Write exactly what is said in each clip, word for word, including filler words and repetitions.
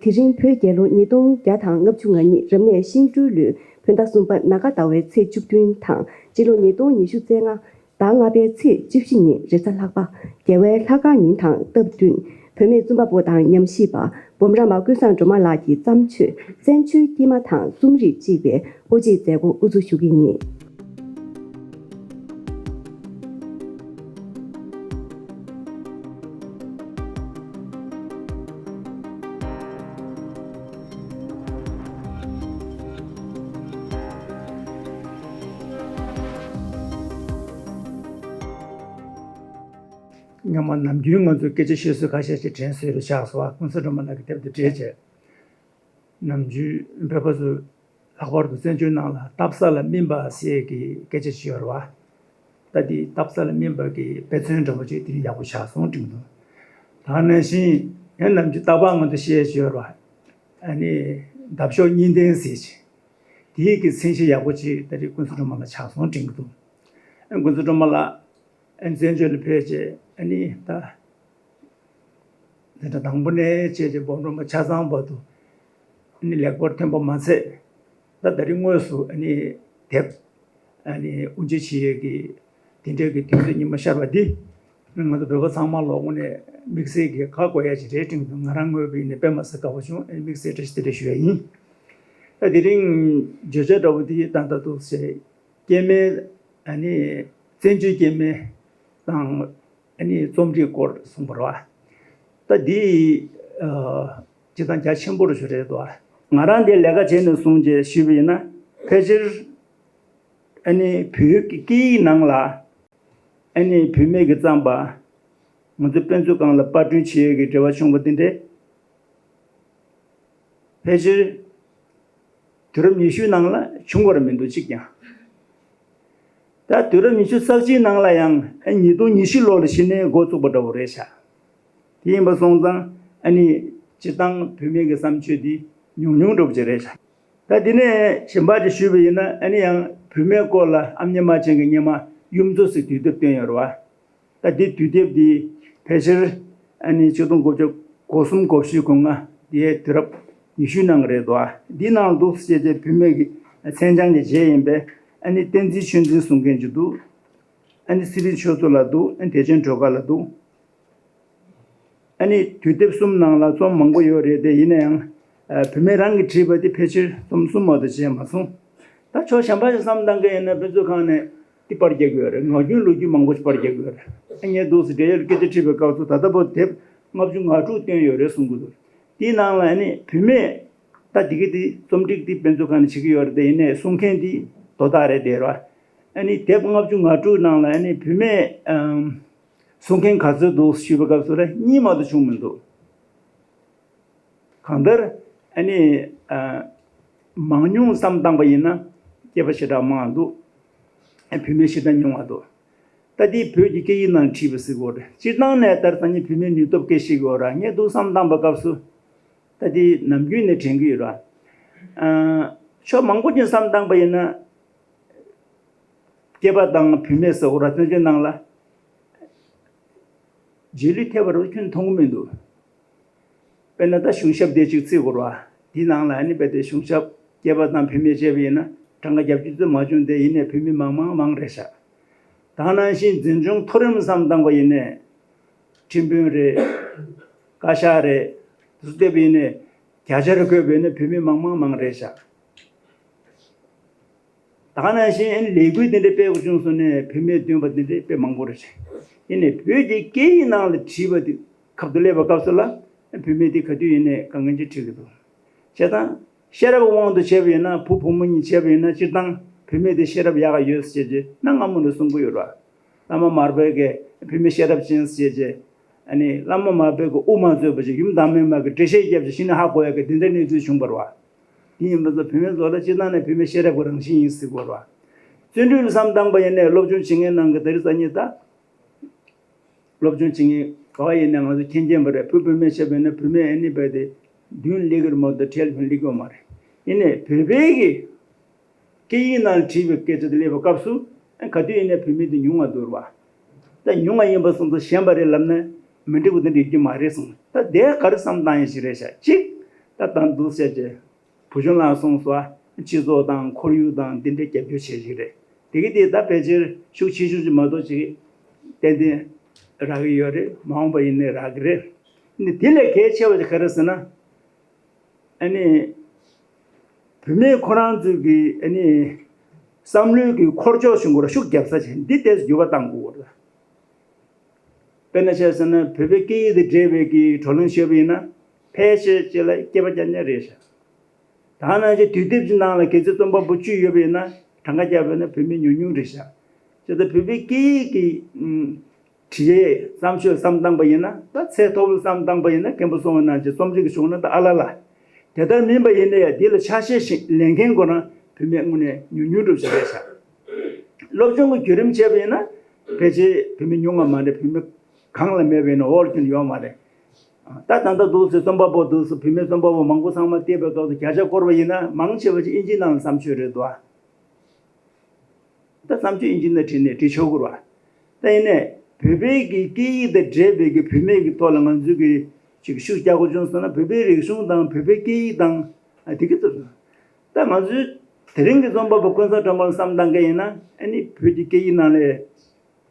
དེ་རིང་བོད་རྒྱལ་ལོ་ཉིས་སྟོང་བརྒྱ་དང་ལྔ་བཅུ་ང་གཉིས་རབ་གནས་ཤིང་སྦྲུལ་ལོའི་བོད་ཟླ་གསུམ་པ་ན་ག་ཟླ་བའི་ཚེས་བཅུ་བདུན་དང་སྤྱི་ལོ་ཉིས་སྟོང་ཉི་ཤུ་རྩ་ལྔ་ཟླ་ལྔ་པའི་ཚེས་བཅུ་བཞི་ཉིན་རེས་གཟའ་ལྷག་པ། རྒྱལ་བའི་ལྷ་སྐར་ཉིན་དང་སྟབས་བསྟུན། བུད་མེད་བཙུན་པ་པོ་དང་ཉམས་ཞིབ་པ་འབུམ་རམས་པ་ཀུན་བཟང་སྒྲོལ་མ་ལགས་ཀྱི་བརྩམས་ཆོས་བཙན་བྱོལ་སྐྱེས་མ་དང་རྩོམ་རིག་ཅེས་པའི་དབུ་འབྱེད་མཛད་སྒོ་དབུ་འཛུགས་ཞུ་གི་ཡིན། སྔོན་མ་ནམ་རྒྱུན་ང་ཚོས་སྐད་ཆ་བཤད་སྲོལ་ཁ་ཤས་ཤིག་དྲན་སྲོལ་རུ་ཆགས་སོང་བ། ཀུན་བཟང་སྒྲོལ་མ་ལགས་ཀྱི་དེབ་དེ་བྲིས་བྱས། ནམ་རྒྱུན་བོད་པ་ཚོས་ལྷག་པར་དུ་བཙན་བྱོལ་ནང་ལ་ལྟ་ས་ལ་སྨིན་པ་ཟེར་གྱི་སྐད་ཆ་ཅིག་ཡོད་རེད་བ། ད་འདི་ལྟ་ས་ལ་སྨིན་པ་གི་དཔེ་མཚོན་འདྲ་པོ་ཅིག་དེ་རིང་ཡག་པོ་ཆགས་སོང་དྲན་འདུག་ད་ནང་བཞིན་ཡང་ནམ་རྒྱུན་རྟག་པར་ང་ཚོས་བཤད་ཀྱི་ཡོད་རེད་བ། ཨ་ནི་འདབ་གཤོག་གཉིས་ལྡན་ཟེར་ཅིག་དེའི་གི་མཚན་གཞི་ཡག་པོ་ཅིག་ད་རེས་ཀུན་བཟང་སྒྲོལ་མ་ལགས་ཆགས་སོང་དྲན་གྱི་འདུག་ཨ་ཀུན་བཟང་སྒྲོལ་མ་ལགས་ཨ་བཙན་བྱོལ་ལ་ཕེབས་བྱས་ཨ་ནི་ད་འཛིན་གྲྭ་དང་པོ་ནས་བྱས་བྱས་འབུམ་རམས་པ་ཆ་ཚང་བར་དུ་ཨ་ནི་ལེགས་པར་ཐོན་པ་མ་ཚད། ད་ད་རེས་དངོས་སུ་ཨ་ནི་དེབ་ཨ་ནི་དབུ་འབྱེད་བྱེད་ཡས་ཀྱི་དེ་འདྲའི་གི་དུས་ཚོད་ཉི་མ་ཤར་བ་འདི་ང་ཚོ་བོད་པ་ཚང་མ་ལོག་དངོས་གནས་དམིགས་བསལ་གྱི་ཧ་གོ་ཡ་ཅིག་རེད་དྲན་གྱི་འདུག་ང་རང་དངོས་པོ་ཡིན་ནའི་དཔེ་མ་སྲིད་དགའ་པོ་བྱུང་། ཨ་ནི་དམིགས་བསལ་བཀྲ་ཤིས་བདེ་ལེགས་ཞུ་ཡ་ཡིན། ད་དེ་རིང་བརྗོད་བྱ་འདྲ་པོ་འདི་ད་ལྟ་འདུག་ཟེར། སྐྱེས་མའི་ཨ་ནི་བཙན་བྱོལ་སྐྱེས་མའི་དང་ཨ་ནི་རྩོམ་རིག་སྐོར་གསུངས་པ་རེད་བ། ད་འདི་ཨ་སྤྱིར་བཏང་རྒྱ་ཆེན་པོ་རུ་ཞུ་རེད་དོ། ང་རང་འདི་ལས་ཀ་བྱས་ནས་བཟུང་རྗེས་ཞུས་པ་ཡིན་ན་ཕལ་ཆེར་ཨ་ནི་བོད་ཀྱི་སྐད་ཡིག་ནང་ལ་ཨ་ནི་བུད་མེད་ཀྱིས་བརྩམས་པ་ང་ཚོ་དཔེ་མཛོད་ཁང་ལ་པར་སྐྲུན་བྱེད་ཡས་ཀྱི་འབྲེལ་བ་བྱུང་བ་འདི་འདྲས། ཕལ་ཆེར་དུས་རབས་ཉི་ཤུའི་ནང་ལ་བྱུང་བ་ར་མི་འདུག་གཅིག་ཀྱང་། ད་དུས་རབས་ཉི་ཤུ་རྩ་གཅིག་ནང་ལ་ཡང་ཨ་ཉིས་སྟོང་ཉི་ཤུ་ལོ་ལ་གཞི་ནས་འགོ་བཙུགས་པ་འདྲ་བོ་རེད་ཤག་དེ་ཡིན་པ་སོང་ཙང་ཨ་ནི་སྤྱིར་བཏང་བུད་མེད་ཀྱི་བརྩམས་ཆོས་འདི་ཉུང་ཉུང་འདྲ་བོ་ཅིག་རེད་ཤག་ད་དེ་ནས་གཞན་པ་ཅིག་ཞུས་པ་ཡིན་ན་ཨ་ནི་ཡང་བུད་མེད་སྐོར་ལ་ཨ་མྱེས་རྨ་ཆེན་གྱི་སྙེ་མ་གཡུ་མཚོ་ཟེར་དུས་དེབ་བཏོན་ཡོད་རེད་བ། ད་འདི་དུས་དེབ་འདི་ཕལ་ཆེར་ཨ་ནི་ཆིག་སྟོང་དགུ་བརྒྱ་གོ་གསུམ་གོ་བཞི་གོ་ལྔ་འདིའི་དུས་རབས་ཉི་ཤུའི་ནང་གི་རེད་དོ། འདི་ནང་འདུག་ཟེར་ཏེ་བུད་མེད་ཀྱི་མཚན་བྱང་གི་རྗེས་ཡིན་པས་ཨ་ནི་བསྟན་འཛིན་ཆོས་འཛིན་གསུང་མཁན་ཅིག་འདུག་ཨ་ནི་སི་རིལ་ཆོས་མཚོ་ལགས་འདུག་ཨ་ནི་བདེ་ཆེན་སྒྲོལ་དཀར་ལགས་འདུག་ཨ་ནི་དུས་དེབ་གསུམ་ནང་ལ་རྩོམ་མང་པོ་ཡོད་རེད་དེ། ཡིན་ན་ཡང་ཨ་བུད་མེད་རང་གིས་བྲིས་པ་དེ་ཕལ་ཆེར་རྩོམ་གསུམ་མ་གཏོགས་བྱས་མ་སོང་། ད་ཕྱོགས་གཞན་པ་ཞིག་བསམ་བཏང་གི་ཡིན་ན་དཔེ་མཛོད་ཁང་ནས་འདི་པར་རྒྱག་གི་ཡོད་རེད། ངག་རྒྱུན་ལོ་རྒྱུས་མང་པོ་ཞིག་པར་རྒྱག་གི་ཡོད་རེད། ཨ་ངས་འདུག་སེ་འབྲེལ་ཡོད་སྐད་ཆ་དྲིས་པའི་སྐབས་སུ་ད་ལྟ་བར་དེབ་ལྔ་བཅུ་ང་དྲུག་བཏོན་ཡོད་རེད་གསུང་གི་འདུག་དེའི་ནང་ལ་ཨ་ནི་བུད་མེད་ད་འདི་གི་འདི་རྩོམ་སྒྲིག་འདི་དཔེ་མཛོད་ཁང་ནས་བྱེད་ཀྱི་ཡོད་རེད་དེ། ཡིན་ནའི་གསུང་མཁན་འདི་དོ་བདག་རེད་དེ་ར། ཨ་ནི་དེབ་ལྔ་བཅུ་ང་དྲུག་ནང་ལ་ཨ་ནི་བུད་མེད་ཨམ་གསུང་མཁན་ག་ཚོད་འདུག་ཞུས་པའི་སྐབས་སུ་ལ་གཉིས་མ་གཏོགས་བྱུང་མི་འདུག་གང་ལྟར་ཨ་ནི་ཨ་མང་ཉུང་བསམ་བཏང་པ་ཡིན་ན་སྐྱེས་པ་ཞེ་དྲག་མང་བ་འདུག་ཨ་བུད་མེད་ཞེ་དྲག་ཉུང་བ་འདུག་ད་འདི་བོད་ཀྱི་སྐད་ཡིག་ནང་བྲིས་པ་ཟེར་གོ་རེད། སྤྱིར་བཏང་ནས་ད་སང་ཉིན་བུད་མེད་ནུས་སྟོབས་སྐད་ཤེས་གོ་ར། ངས་འདུག་བསམ་བཏང་པའི་སྐབས་སུ་ད་འདི་ནམ་རྒྱུན་ནས་དྲན་གྱི་ཡོད་ར། ཨ་ཕྱོགས་མང་པོ་ཅིག་བསམ་བཏང་པ་ཡིན་ན་སྐྱེས་པ་དང་བུད་མེད་ཟེར་གོ་ར། བཙན་བྱོལ་ནང་ལ་རྗེས་ལུས་ཐེབས་པ་རུ་ཁྱོན་མཐོང་གི་མི་འདུག་དཔེར་ན་ད་གཞུང་ཞབས་དེ་གཅིག་བརྩི་དགོས་རེད་བ། དེའི་ནང་ལ་ཨ་ནི་རྦད་དེ་གཞུང་ཞབས་སྐྱེས་པ་དང་བུད་མེད་བྱས་པ་ཡིན་ན་གྲངས་ཀ་བརྒྱད་ཅུ་ཙམ་མ་བྱུང་སྟེ། ཡིན་ནའི་བུད་མེད་མང་མང་མང་རེད་ཤག་ད་ནང་བཞིན་འཛིན་སྐྱོང་མཐོ་རིམ་བསམ་བཏང་པ་ཡིན་ནའི་ཁྲིམས་དཔོན་རེད། བཀའ་ཤག་རེད། དེ་ཚོ་བལྟས་པ་ཡིན་ནའི་བརྒྱ་ཆ་རེ་བགོས་པ་ཡིན་ན་བུད་མེད་མང་མང་མང་རེད་ཤག་ད་ག་ནང་བཞིན་ཨ་ནི་ལས་འགུལ་དེ་འདྲ་སྤེལ་དགོས་བྱུང་སོང་ནས་བུད་མེད་འདོན་པ་དེ་འདྲ་དཔེ་མང་པོ་རེད། ཡིན་ནའི་བོད་ཀྱི་སྐད་ཡིག་ནང་ལ་བྲིས་པ་དེ་ཁབ་ཏུ་སླེབས་པའི་སྐབས་སུ་ལ་བུད་མེད་དེ་ག་དུས་ཡིན་ནའི་དཀའ་ངལ་ཅིག་འཕྲད་ཀྱི་འདུག་བྱས་ཙང་ཤེས་རབ་དབང་དུ་བྱས་པ་ཡིན་ན། བུ་བུ་མོ་གཉིས་བྱས་པ་ཡིན་ན། སྤྱིར་བཏང་བུད་མེད་དེ་ཤེས་རབ་ཡག་ག་ཡོད་ཟེར་བྱས་གནའ་སྔ་མོ་ནས་གསུང་གི་ཡོད་རེད། བླ་མ་མར་པས་ཀྱི་བུད་མེད་ཤེས་རབ་ཅན་ཟེར་བྱས། ཨ་ནི་བླ་མ་མར་པས་ཀྱི་དབུ་མ་གཙོས་པ་ཅིག་ཡུམ་བདག་མེད་མ་གི་འགྲེལ་བཤད་བརྒྱབ་བྱས་གཞི་ནས་ཧ་གོ་ཡག་གི་དེ་འདྲ་གནས་ཚུལ་བྱུང་བ་རེད་བ། དེ་ཡིན་པ་ཚོ་བུད་མེད་ཚོ་ལ་སྤྱིར་བཏང་ནས་བུད་མེད་ཤེས་རབ་ཀྱི་རང་བཞིན་ཡིན་ཟེར་གོ་ར། བརྩོན་འགྲུས་ལ་བསམ་བཏང་པ་ཡིན་ནའི་སློབ་སྦྱོང་བྱེད་མཁན་ནང་གི་ད་རེས་སང་ཉིན་ད་སློབ་སྦྱོང་བྱེད་མཁན་ག་བ་ཡིན་ནའི་ང་ཚོ་མཁྱེན་མཁྱེན་པ་རེད། བུ་བུད་མེད་བྱས་པ་ཡིན་ན་བུད་མེད་ཨ་ནི་རྦད་དེ་མདུན་སླེབས་ཀྱི་རེད་མ་གཏོགས་གྲལ་ལ་སླེབས་ཀྱི་ཡོད་མ་རེད། ཡིན་ནའི་བོད་པའི་གི་སྐད་ཡིག་ནང་བྲིས་པའི་སྐད་ཆ་དེ་སླེབས་པའི་སྐབས་སུ་ཨ་ག་དུས་ཡིན་ནའི་བུད་མེད་དེ་ཉུང་བ་འདུག་ར་བ། ད་ཉུང་བ་ཡིན་པ་སོང་ཙང་གཞན་པ་རེད་ལབ་ན་མི་འགྲིག་པ་དེ་འདྲ་ཡོད་ཀྱི་མ་རེད་གསུངས། ད་དེ་ག་རེ་བསམ་བཏང་ཡ་ཞིག་རེད་ཤག་གཅིག་ད་ད་འདུག་ཟེར་བྱས་བུ་ཆུང་ལགས་གསུངས་སོ། སྤྱི་ཚོགས་དང་ཁོར་ཡུག་དང་འདི་འདྲའི་རྒྱབ་སྐྱོར་བྱེད་ཀྱི་རེད། དེ་གི་དེ་ད་ཕལ་ཆེར་ཤུགས་ཆེ་ཤོས་ཅིག་མ་གཏོགས་ཅིག་ཏན་ཏན་རག་གི་ཡོད་རེད། མ་འོངས་པ་ཡིན་ནའི་རག་གི་རེད། ནི་དེ་ལས་གལ་ཆེ་བ་ཅིག་ག་རེ་ཟེར་ན། ཨ་ནི། བུད་མེད་ཁོ་རང་ཚོས་ཀྱི་ཨ་ནི། བསམ་བློའི་ཀྱི་འཁོར་ཕྱོགས་ཤིག་སྐོར་ཤུགས་རྒྱབ་ས་ཆེ་འདི་ཏོག་ཙམ་འགྱུར་བ་གཏང་དགོས་རེད། དཔེར་ན་ཆ་བཞག་ན་བོད་པའི་སྐད་ཡིག་དང་འབྲེལ་བའི་ཀྱི་བགྲོ་གླེང་ཞུས་པ་ཡིན་ན། ཕལ་ཆེར་ཅིག་ལ་སྐྱེས་པ་རྐྱང་རྐྱང་རེད་ཤག་ད་ནང་བཞིན་དུས་དེབ་ཀྱི་ནང་ལ་གལ་སྲིད་རྩོམ་པ་པོ་བཅུ་ཡོད་པ་ཡིན་ན། གྲངས་ཀ་བརྒྱབ་པ་ཡིན་ན་བུད་མེད་ཉུང་ཉུང་རེད་ཤག་བྱས་ཙང་བོད་པའི་སྐད་ཡིག་གི་ཨུམ། བྲིས་ཡས་བརྩམས་ཆོས་བསམ་བཏང་པ་ཡིན་ན། ད་ཚད་མཐོ་པོ་བསམ་བཏང་པ་ཡིན་ན། མཁན་པོ་གསུངས་པ་ནང་བཞིན་རྩོམ་རིག་གི་གཞུང་ན་ད་ཨ་ལ་ལ། དེ་ལྟར་མིན་པ་ཡིན་ན་ཡང་འདི་ལ་ཆ་ཤས་ཤིག་ལེན་མཁན་ཁོ་རང་བུད་མེད་དངོས་གནས་ཉུང་ཉུང་འགྲོ་བཞིན་རེད་ཤག་སློབ་སྦྱོང་གི་བརྒྱུད་རིམ་བྱས་པ་ཡིན་ན། ཕལ་ཆེར་བུད་མེད་ཉུང་བ་མ་རེད། བུད་མེད་གང་ལ་མེད་པ་ཡིན་ན་འོག་ལ་ཀྱང་ཡོད་མ་རེད། ད་ད་ལྟ་འདུག་སེ་རྩོམ་པ་པོ་འདུག་སེ་བུད་མེད་རྩོམ་པ་པོ་མང་པོ་ཚང་མ་བལྟས་པའི་སྐབས་སུ་བརྒྱ་ཆ་སྐོར་བ་ཡིན་ན་མང་ཆེ་བ་ཅིག་ཨིན་ཇིའི་ནང་ལ་བརྩམས་ཆོས་རེད་འདུག་ཨ། ད་བརྩམས་ཆོས་ཨིན་ཇི་ནང་བྲིས་ནས་བྲིས་ཆོག་གི་རེད་བ། ད་ཡིན་ནའི་བོད་པའི་གི་སྐད་ཡིག་དང་འབྲེལ་བའི་གི་བུད་མེད་ཀྱི་ཐོག་ལ་ང་ཚོའི་གི་ཅིག་ཤུགས་རྒྱག་དགོས་བྱུང་སོང་ན། བོད་པའི་རིག་གཞུང་དང་བོད་པའི་སྐད་ཡིག་དང་ཨ་དེ་གི་ཐོག་ལ། ད་ང་ཚོའི་དེ་རིང་གི་རྩོམ་པ་པོ་ཀུན་བཟང་སྒྲོལ་མ་ལ་བསམ་བཏང་མཁན་ཡིན་ན། ཨ་ནི་བོད་ཀྱི་སྐད་ཡིག་ནང་ལ་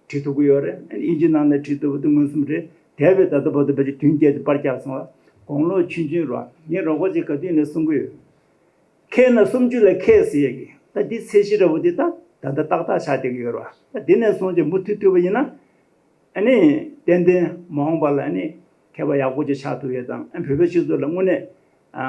བྲིས་ཐུབ་ཀྱི་ཡོད་རེད། ཨ་ནི་ཨིན་ཇི་ནང་ལ་བྲིས་ཐུབ་པ་དེ་མངོན་སུམ་རེད། དེ་བས་ད་ལྟ་བར་དུ་ཕལ་ཆེར་བདུན་བརྒྱད་ཀྱི་པར་བརྒྱབ་སོང་བ། དགུང་ལོ་ཆུང་ཆུང་རེད་བ། ངས་རོགས་པ་ཅིག་ག་དུས་ནས་གསུང་གི་ཡོད། མཁས་ན་སུམ་ཅུ་ལ་མཁས་ཟེར་ཡས་ཀྱི་ད་འདི་ཚད་གཞི་འདྲ་བོ་འདི་ད་ད་ལྟ་ཏག་ཏག་ཆགས་བསྡད་ཀྱི་ཡོད་རེད་བ། ད་འདི་ནས་བཟུང་སྟེ་མུ་མཐུད་ཐུབ་པ་ཡིན་ན། ཨ་ནི་ཏན་ཏན་མ་འོངས་པ་ལ་ཨ་ནི་མཁས་པ་ཡག་པོ་ཅིག་ཆགས་ཐུབ་ཡས་དང་། ཨ་བོད་པའི་སྤྱི་ཚོགས་ལ་དངོས་གནས་ཨ་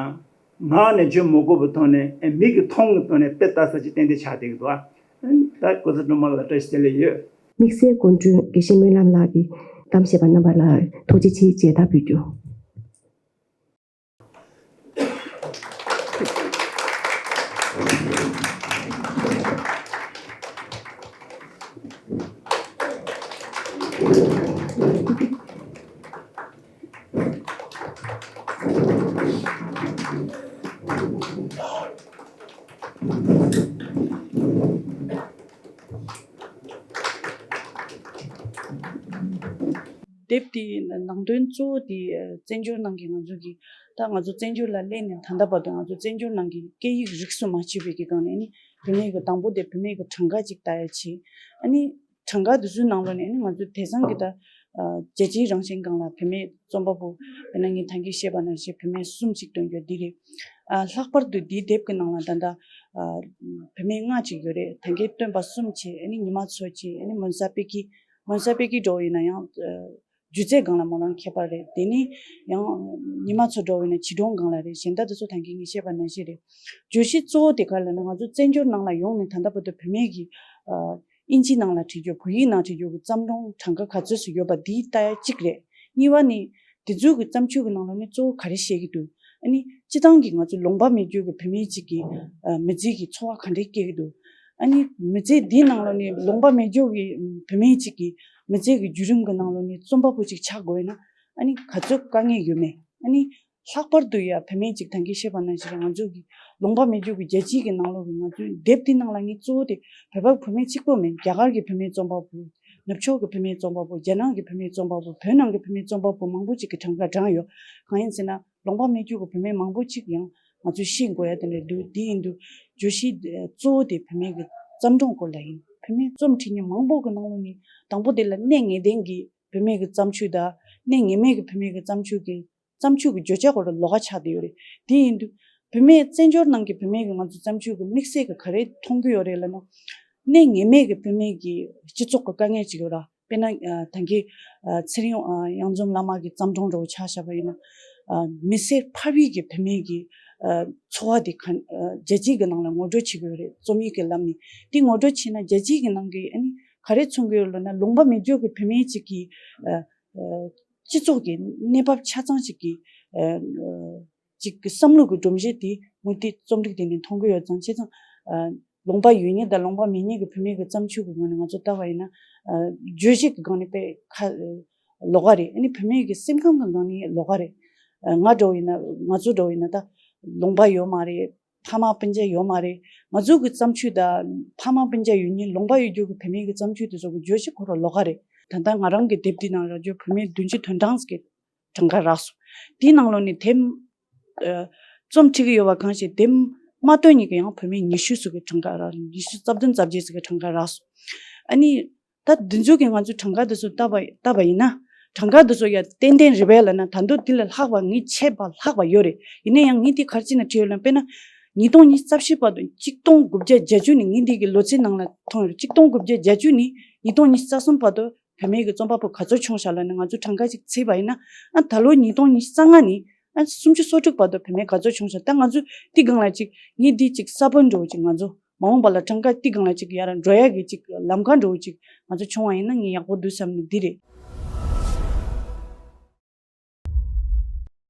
ངག་ནས་བརྗོད་མི་དགོས་པའི་ཐོག་ནས། ཨ་མིག་གིས་མཐོང་གི་ཐོག་ནས་དཔེ་ལྟ་ས་ཅིག་ཏན་ཏན་ཆགས་བསྡད་ཀྱི་འདུག་ཨ། ཨ་ནི་ད་ཀུན་བཟང་སྒྲོལ་མ་ལ་བཀྲ་ཤིས་བདེ་ལེགས་ཡོད། དམིགས་བསལ་སྐུ་མགྲོན་དགེ་བཤེས་སྨོན་ལམ་ལགས་ཀྱིས་གཏམ་བཤད་པ་རྣམ་པ་ལ་ཐུགས་རྗེ་ཆེ་ཞེས་དག་ཕུལ་རྒྱུ། དེབ་དེའི་ནང་དོན་གཙོ་བོ་དེ་བཙན་བྱོལ་ནང་གི་ང་ཚོ་གི་ད་ང་ཚོ་བཙན་བྱོལ་ལ་སླེབས་ནས་ད་ལྟ་བར་དུ་ང་ཚོ་བཙན་བྱོལ་ནང་གི་སྐད་ཡིག་རིགས་སུ་མ་ཆད་པའི་གི་སྒང་ནས། ཨ་ནི་བུད་མེད་ཀྱི་དང་པོ་དེ་བུད་མེད་ཀྱི་གྲངས་ཀ་ཅིག་ལྟ་ཡ་བྱས། ཨ་ནི་གྲངས་ཀ་དེ་ཚོའི་ནང་ལོགས་ནས་ཨ་ནི་ང་ཚོ་དེང་སང་གི་ད་རྒྱལ་སྤྱིའི་རང་བཞིན་སྒང་ལ་བུད་མེད་རྩོམ་པ་པོ་དཔེར་ན་ངས་ད་གིན་བཤད་པ་ནང་བཞིན་བུད་མེད་གསུམ་ཅིག་འདོན་རྒྱུ་འདི་རེད། ཨ་ལྷག་པར་དུ་འདིའི་དེབ་ཀྱི་ནང་ལ་ད་ལྟ་ཨ་བུད་མེད་ལྔ་ཅིག་ཡོད་རེད། ད་གིན་སྟོན་པ་གསུམ་བྱས། ཨ་ནི་ཉི་མ་མཚོ་བྱས། ཨ་ནི་མོན་ས་པེ་ཀི། མོན་ས་པེ་ཀི་འདྲ་བོ་ཡིན་ན་ཡང་ཨ་སྒྱུ་རྩལ་སྒང་ལ་མོ་རང་མཁས་པ་རེད། དེ་ནས་ཡང་ཉི་མ་མཚོ་འདྲ་བོ་ཡིན་ན་བྱིས་སྒྲུང་སྒང་ལ་རེད། གཞན་དག་དེ་ཚོ་ད་གིན་ངས་བཤད་པ་ནང་བཞིན་རེད། བརྗོད་གཞི་གཙོ་བོ་དེ་ག་རེ་ལབ་ན། ང་ཚོ་བཙན་བྱོལ་ནང་ལ་ཡོང་ནས་ད་ལྟ་བར་དུ་བུད་མེད་ཀྱི་ཨ་ཨིན་ཇི་ནང་ལ་བྲིས་རྒྱུ། བོད་ཡིག་ནང་བྲིས་རྒྱུ་གི་བརྩམས་སྒྲུང་གྲངས་ཀ་ག་ཚོད་ཙམ་ཡོད་པ་འདི་ལྟ་ཡ་གཅིག་རེད། གཉིས་པ་ནི་དེ་ཚོའི་གི་བརྩམས་ཆོས་ཀྱི་ནང་ལོགས་ནས་གཙོ་བོ་ག་རེ་བཤད་ཀྱི་འདུག་ཨ་ནི་སྤྱིར་བཏང་གི་ང་ཚོ་ལུང་པ་མེད་རྒྱུ་གི་བུད་མེད་ཅིག་གི་ཨ་མི་ཚེ་གི་ཚོར་བ་ག་འདྲས་སྐྱེ་གི་འདུག་ཨ་ནི་མི་ཚེ་འདིའི་ནང་ལོགས་ནས་ལུང་པ་མེད་རྒྱུ་གི་བུད་མེད་ཅིག་གི་མི་ཚེ་གི་བརྒྱུད་རིམ་གྱི་ནང་ལོགས་ནས་རྩོམ་པ་པོ་ཅིག་ཆགས་དགོས་ན་ཨ་ནི་ག་ཚོད་དཀའ་ངལ་ཡོད་མེད། ཨ་ནི་ལྷག་པར་དུ་ཡ་བུད་མེད་ཅིག་ད་གིན་བཤད་པ་ནང་བཞིན་རེད། ང་ཚོ་གི་ལུང་པ་མེད་རྒྱུ་གི་རྒྱལ་སྤྱི་གི་ནང་ལོགས་གི་ང་ཚོའི་དེབ་འདི་ནང་ལ་ངས་གཙོ་བོ་དེ་བོད་པ་བུད་མེད་གཅིག་པོ་མིན། རྒྱ་གར་གྱི་བུད་མེད་རྩོམ་པ་པོ། ནུབ་ཕྱོགས་ཀྱི་བུད་མེད་རྩོམ་པ་པོ། རྒྱ་ནག་གི་བུད་མེད་རྩོམ་པ་པོ། བོད་ནང་གི་བུད་མེད་རྩོམ་པ་པོ་མང་པོ་ཅིག་གི་གྲངས་ཀ་བགྲངས་ཡོད། གང་ཡིན་ཟེར་ན་ལུང་པ་མེད་རྒྱུ་གི་བུད་མེད་མང་པོ་ཅིག་ཡང་ང་ཚོས་ཤེས་དགོས་ཡ་དེ་འདྲ་འདུག་དེ་ཡིན་དུས་བརྗོད་གཞི་གཙོ་བོ་དེ་བུད་མེད་ཀྱི་བརྩམས་སྒྲུང་སྐོར་ལ་ཡིན། བུད་མེད་རྩོམ་བྲིས་མཁན་མང་པོ་གི་ནང་ལོགས་ནས་དང་པོ་དེ་ལ་གནས་ངེས་ལྡན་གྱི་བུད་མེད་ཀྱི་བརྩམས་ཆོས་དང་། གནས་ངེས་མེད་ཀྱི་བུད་མེད་ཀྱི་བརྩམས་ཆོས་ཀྱི་བརྩམས་ཆོས་ཀྱི་བརྗོད་བྱ་སྐོར་ལ་ལོགས་ཀ་ཆགས་བསྡད་ཡོད་རེད། དེ་ཡིན་དུས་བུད་མེད་བཙན་བྱོལ་ནང་གི་བུད་མེད་ཀྱི་ང་ཚོ་བརྩམས་ཆོས་ཀྱི་དམིགས་བསལ་གྱི་ག་རེ་མཐོང་གི་ཡོད་རེད་ལབ་ན། གནས་ངེས་མེད་ཀྱི་བུད་མེད་ཀྱི་སྤྱི་ཚོགས་ཀྱི་དཀའ་ངལ་ཅིག་ཡོད་ར། དཔེར་ན་ཨ་ད་གིན་ཨ་ཚེ་རིང་ཨ་གཡང་འཛོམས་བླ་མ་གི་བརྩམས་སྒྲུང་འདྲ་བོ་ཆ་བཞག་པ་ཡིན་ན། ཨ་མི་སེར་ཕ་བི་གི་བུད་མེད་ཀྱི་ཨ་འཚོ་བ་དེ་ག་ཨ་རྒྱལ་སྤྱིའི་གི་ནང་ལ་ངོ་སྤྲོད་བྱེད་ཀྱི་ཡོད་རེད། རྩོམ་ཡིག་གི་ལམ་ནས། དེ་ངོ་སྤྲོད་བྱས་ན་རྒྱལ་སྤྱིའི་གི་ནང་གི་ཨ་ནི་ག་རེ་མཚོན་གྱི་ཡོད་ལབ་ན། ལུང་པ་མེད་རྒྱུ་གི་བུད་མེད་ཅིག་གི་ཨ་ཨ་སྤྱི་ཚོགས་ཀྱི་གནས་བབ་ཆ་ཚང་ཞིག་གི་ཨ་ཨ་ཅིག་གི་བསམ་བློ་གི་སྒྲོམ་གཞི་དེ་མུ་མཐུད་རྩོམ་རིག་དེ་ནས་མཐོང་གི་ཡོད་ཙང་། བྱས་ཙང་ཨ་ལུང་པ་ཡོད་མཁན་དང་ལུང་པ་མེད་མཁན་གྱི་བུད་མེད་ཀྱི་བརྩམས་ཆོས་ཀྱི་སྒང་ནས་ང་ཚོ་ལྟ་བ་ཡིན་ན། ཨ་བརྗོད་གཞི་གི་སྒང་ནས་དཔེ་ཁ་ལོགས་ཀ་རེད། ཨ་ནི་བུད་མེད་ཀྱི་སེམས་ཁམས་ཀྱི་སྒང་ནས་ལོགས་ཀ་རེད། ཨ་ང་འདྲ་བོ་ཡིན་ན། ང་ཚོ་འདྲ་བོ་ཡིན་ན་ད་ལུང་པ་ཡོད་མ་རེད། ཕ་མ་སྤུན་མཆེད་ཡོད་མ་རེད། ང་ཚོ་གི་བརྩམས་ཆོས་དང་ཕ་མ་སྤུན་མཆེད་ཡོད་མཁན་ལུང་པ་ཡོད་རྒྱུ་གི་བུད་མེད་ཀྱི་བརྩམས་ཆོས་དེ་ཚོ་གི་བརྗོད་གཞི་ཁོ་རང་ལོགས་ཀ་རེད། ད་ལྟ་ང་རང་གི་དེབ་འདི་ནང་རག་རྒྱུ་བུད་མེད་བདུན་ཅུ་དོན་གྲངས་ཀྱི་གྲངས་ཀ་རག་སོང་། དེའི་ནང་ལོགས་ནས་དེབ་ཨ་ རྩོམ་ཁྲིད་ཀྱི་ཡོད་པ་གང་ཞིག་དེ་མ་སྟོན་ནས་ཀྱི་ཡང་བུད་མེད་ཉི་ཤུ་ཙམ་གྱི་གྲངས་ཀ་རག། ཉི་ཤུ་རྩ་བདུན་རྩ་བརྒྱད་ཙམ་གྱི་གྲངས་ཀ་རག་སོང་། ཨ་ནི། ད་འདི་ཚོ་གི་ང་ཚོའི་གྲངས་ཀ་འདི་ཚོ་བལྟས་པ་བལྟས་པ་ཡིན་ན། གྲངས་ཀ་འདི་ཚོ་ཡ་ཏན་ཏན་རེད་པས་ལབ་ན། ད་དུང་འདི་ལས་ལྷག་པ་ངས་ཆད་པ་ལྷག་པ་ཡོད་རེད། ཡིན་ན་ཡང་ངས་འདི་ག་རེ་བྱས་ནས་བྲིས་ཡོད་ལབ་ན། དཔེར་ན། ཉིས་སྟོང་ཉི་ཤུ་རྩ་བཞི་བར་དུ་གཅིག་སྟོང་དགུ་བརྒྱ་བརྒྱད་ཅུ་ནས། ངས་འདི་གི་ལོ་ཚིགས་ནང་ལ་མཐོང་ཡོད་རེད། གཅིག་སྟོང་དགུ་བརྒྱ་བརྒྱད་ཅུ་ནས་ཉིས་སྟོང་ཉི་ཤུ་རྩ་གསུམ་བར་དུ་བུད་མེད་ཀྱི་རྩོམ་པ་པོ་ག་ཚོད་བྱུང་ཤག་ལབ་ན། ང་ཚོ་གྲངས་ཀ་ཅིག་བརྩིས་པ་ཡིན་ན། ཨ་ད་ལོ་ཉིས་སྟོང་ཉི་ཤུ་རྩ་ལྔ་ནས་ཨ་སུམ་ཅུ་སོ་དྲུག་བར་དུ་བུད་མེད་ག་ཚོད་བྱུང་ཤག། ད་ང་ཚོ་འདི་སྒང་ལ་ཅིག་ངས་འདི་ཅིག་ས་བོན་འདྲ་བོ་ཅིག། ང་ཚོ་མ་འོངས་པ་ལ་གྲངས་ཀ་འདི་སྒང་ལ་ཅིག་ཡར་འགྲོ་ཡག་གི་ཅིག་ལམ་ཁ་འདྲ་བོ་ཅིག་ང་ཚོ་བྱུང་བ་ཡིན་ན་ངས་ཡག་པོ་འདུག་བསམ་ནས་འདི་རེད།